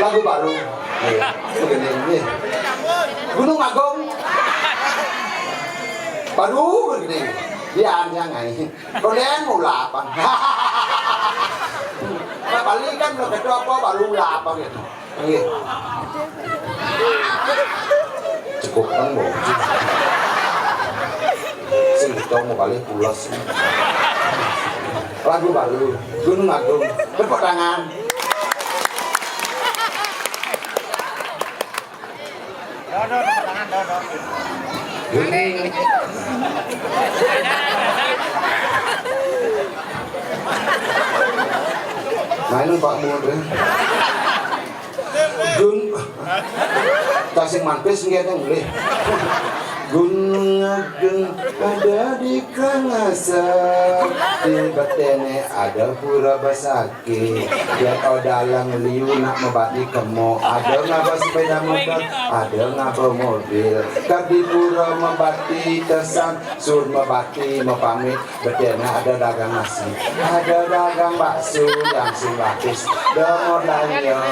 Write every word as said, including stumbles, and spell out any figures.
Lagu baru. Iya, begini, iya. Gunung Agung. Baru begini. Dia anjang ai. Konden mau lapang. Nah, balikan lo ketua apa baru lapang gitu. Iya. Cukup kan, Bo. Sing kita mau balik pulas. Lagu baru, Gunung Agung. Tepuk tangan. Gunung. Main Pak Mun, ya. Gun. Tasik Mampis nggih teh boleh. Gunung Agung ada di Karangasem, di betene ada pura besaki. Dia tahu dalang liu nak mebati kemo, ada ngaba sepeda motor, ada ngaba mobil. Kadi pura mebati tesan, sun mebati mepamit, betene ada dagang nasi, ada dagang bakso yang sing lapis. Demo belanja.